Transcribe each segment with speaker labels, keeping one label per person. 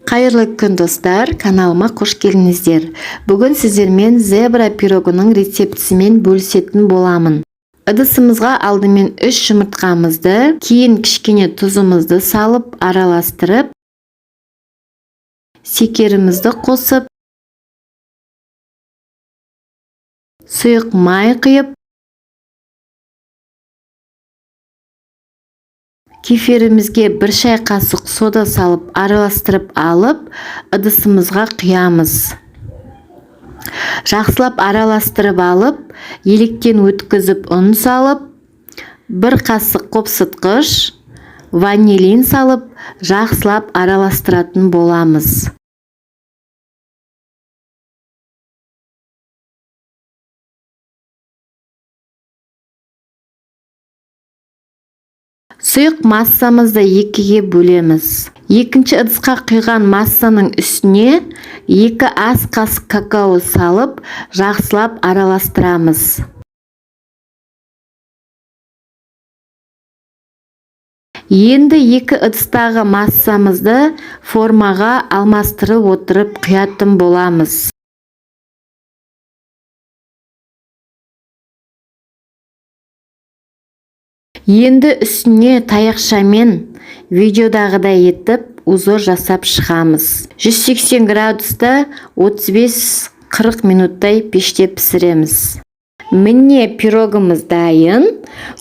Speaker 1: Қайырлы күн, достар! Каналыма қош келдіңіздер! Бүгін сіздермен зебра пирогының рецептісімен бөлісетін боламын. Ыдысымызға алдымен 3 жұмыртқамызды, кейін кішкене тұзымызды салып, араластырып, шекерімізді қосып, сұйық май құйып, кефирімізге 1 шай қасық сода салып, араластырып алып, ыдысымызға құямыз. Жақсылап араластырып алып, електен өткізіп, ұн салып, 1 қасық қопсытқыш, ванилин салып, жақсылап араластыратын боламыз. Сұйық массамызды екіге бөлеміз. Екінші ыдысқа құйған массаның үстіне 2 ас қасық какао салып, жақсылап араластырамыз. Енді екі ыдыстағы массамызды формаға алмастырып отырып құятын боламыз. Енді үстіне таяқшамен видеодағыдай етіп узор жасап шығамыз. 180 градуста 35-40 минуттай пеште пісіреміз. Міне, пирогымыз дайын.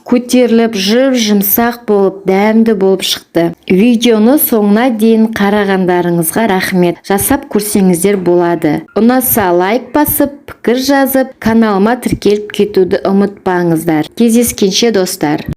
Speaker 1: Көтеріліп, жұп жұмсақ болып, дәмді болып шықты. Видеоны соңына дейін қарағандарыңызға рахмет. Жасап көрсеңіздер болады. Ұнаса, лайк басып, пікір жазып, каналыма тіркеліп кетуді ұмытпаңыздар. Кездескенше, достар!